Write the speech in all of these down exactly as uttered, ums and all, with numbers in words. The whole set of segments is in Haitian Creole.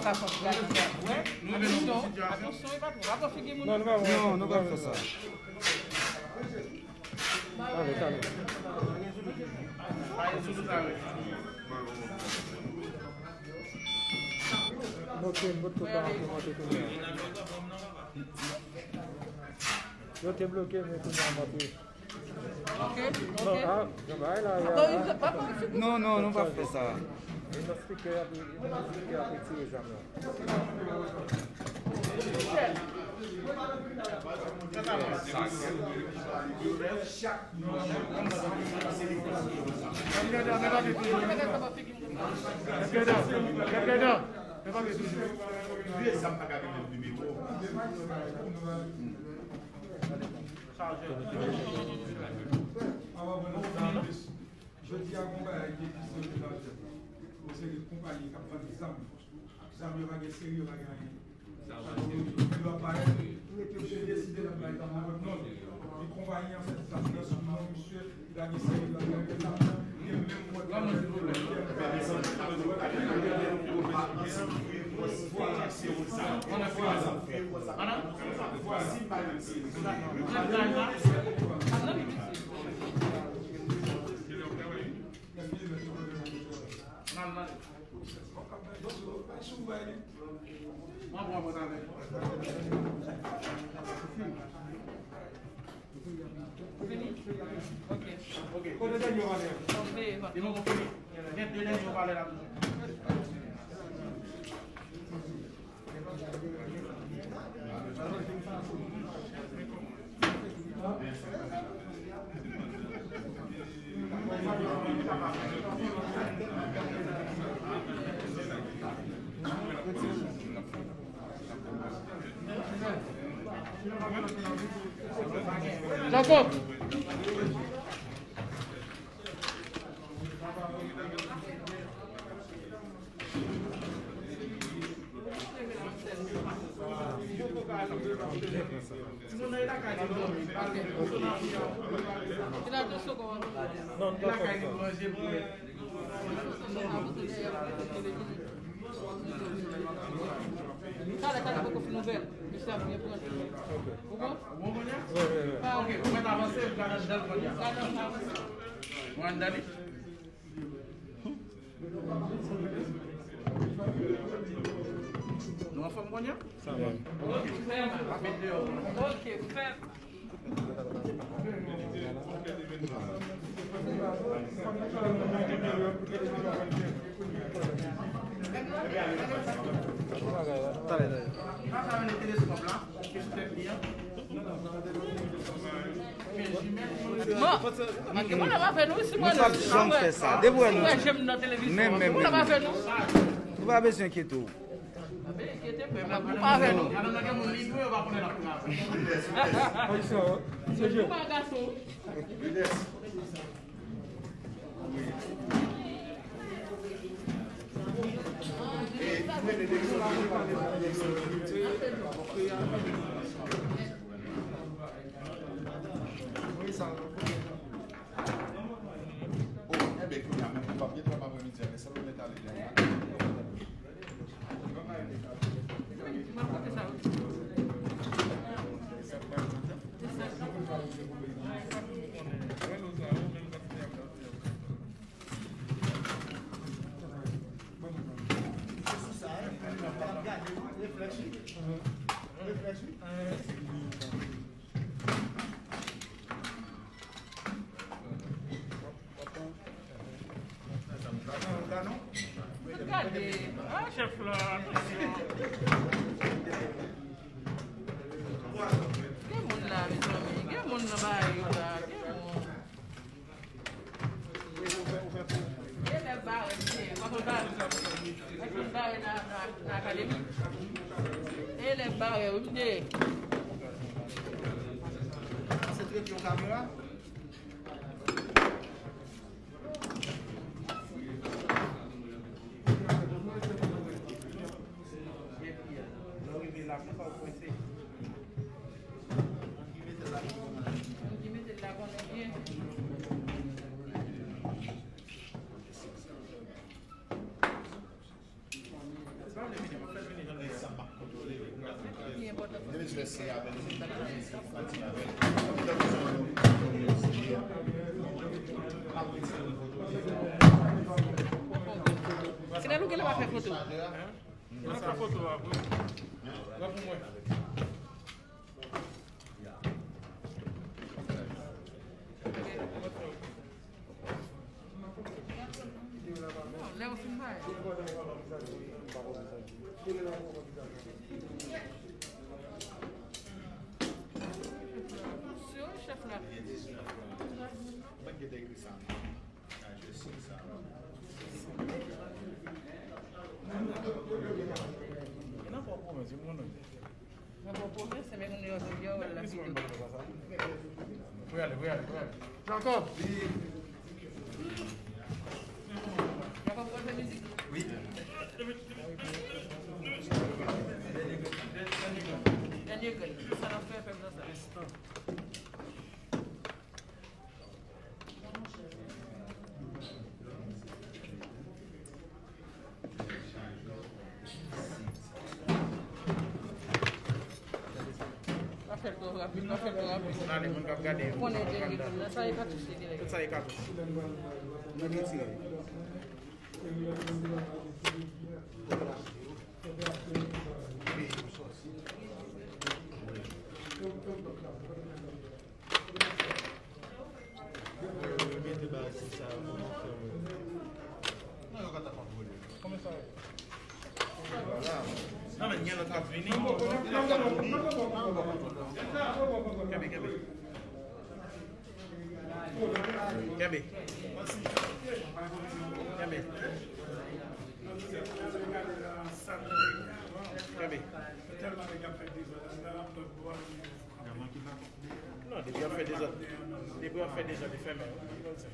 Atansyon, atansyon, e patwon, pa pran figi moun. Non, nou pa pran. Non, nou pa fè sa. Talè, talè. Bloke m, bloke m, pa monte kounye a. Yo te bloke m, men kounye a m ap. Ok, ok. Non, ah, jan bagay la ye a. Non, non, nou pa fè sa. E nan spikè a, e nan spikè a retire zam la. Jodi a, gon bagay ki egziste yo deja fèt. Yon seri de konpayi k ap vann zam. Zam yo pa gen seri, yo pa gen anyen. Yo ap parèt, yo te deside n ap bay zam nan lòt moun. Epi konpayi an fè zam nan sou non misye, li pa gen seri, li pa gen anyen. Li menm mwen. Fini? Ok. Ok. Kote dènye valè? Li poko fini. Gen de dènye valè la toujou. Jacob. Talè, talè, poko fin ouvè l. Mesye ap vin pran l. Ou bon? Ou bon kounye a? Wi, wi, wi. Ok, ou mèt avanse, m gade anndan l kounye a. Gade anndan. Ou anndan li? Nou anfòm kounye a? Sa va. Ok. Fèm. Pa met deyò. Ok, fèm. Talè, talè. Bon, manke moun ap avè nou, si mwen. Nou p ap janm fè sa. Depi wè nou. Si mwen jèm nan televizyon, moun ap avè nou. Ou pa bezwen enkyete w. Enkyete, men ou pa avè nou. Ayisyen, se jè. Ou pa gason. Gade, ah, chèf la, atansyon. Gen moun la, mezanmi, gen moun nan bagay yo la, gen moun. Elèv bare, mesye, pa konn bare. Èske bare nan, nan, nan akademi? Elèv bare, wi, mesye. Se trete yon kamera? Foto. Hein? Nan sa foto a, bro. Pran pou mwen. Lè w fin bay. Sou chèf la. Mwen ki te ekri sa. Nan pran pwomès, se moun. Nan pran pwomès, se men moun yo, yo, yo, la. Pou y ale, pou y ale, pou y ale. Jacob! Jacob, pral fè mizik? Wi. Dènye grenn. Sa n ap fè, fè m nan sa. Pa fè l twò rapid, pa fè l twò rapid. Ale, moun k ap gade yo. Konnen dènye grenn nan, sa e katouch li dirèk. Tout sa e katouch. Nou retire. Yo mete bagay konsa, yo kòmanse wè. Kòman sa ye? Non, men gen lòt k ap vini. Kenbe, kenbe. Kenbe. Kenbe. Kenbe. Non, depi ap fè dezòd, depi ap fè dezòd, li fèmen. Li konn sa.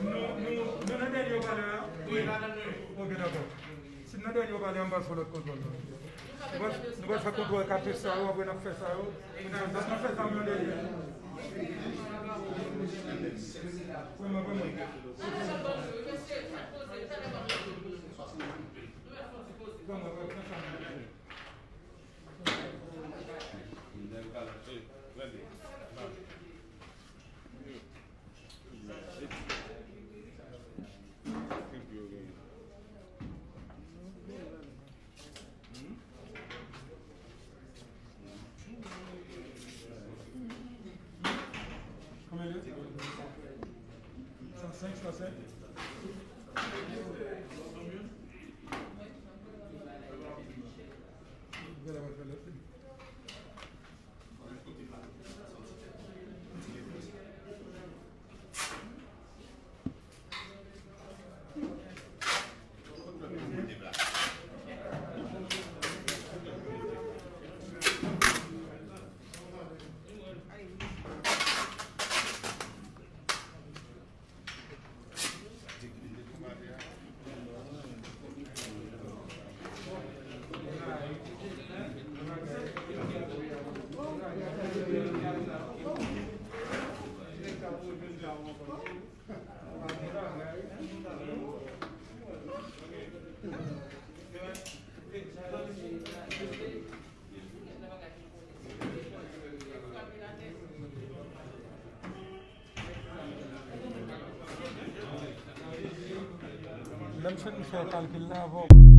Nou, nou, nou nan dènye opalè a? Wi. Ok, dakò. Si n nan dènye opalè a, m pral fè lòt kontwòl la. Nou pral, nou pral fè kontwòl katouch sa yo, apre n ap fè sa yo. N ap fè zam nan dènye. Pran mwen, pran mwen. Konbyen l ye? San senk, san senk. Lè m fin fè kalkil la avè w.